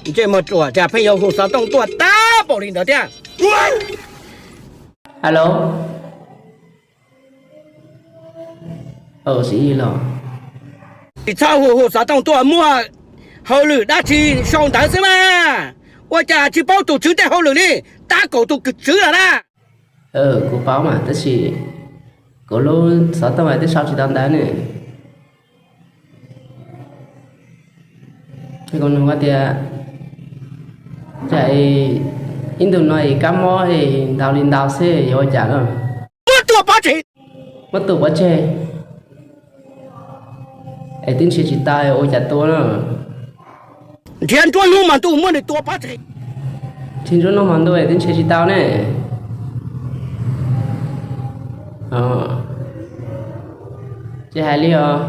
Ntsej muag ruam cas pheej yuav hu xov tooj tuaj tag npaum li ntawd thiab. Alo. Tsis txhob hu hu xov tooj tuaj, muaj hauj lwm dab tsi sau ntawv xwb mas. Ua cas tsis paub tus tswv tej hauj lwm li, tab kaum tus kwv tswv lawm na. Kuv paub mas tab sis kuv lub xov tooj twb sau tsis tau ntawv ne. Kuv nug tias, cas ib ntus no es kab mob es ntau li ntau xwb yuav ua cas na? Muab tua pov tseg. Muab tua pov tseg. Es twb nrhiav tsis tau ua cas tua na. Nrhiav nruab hnub hmo ntuj muab nws tua pov tseg. Nrhiav nruab hnub hmo ntuj es twb nrhiav tsis tau ne. Tsis hais li os.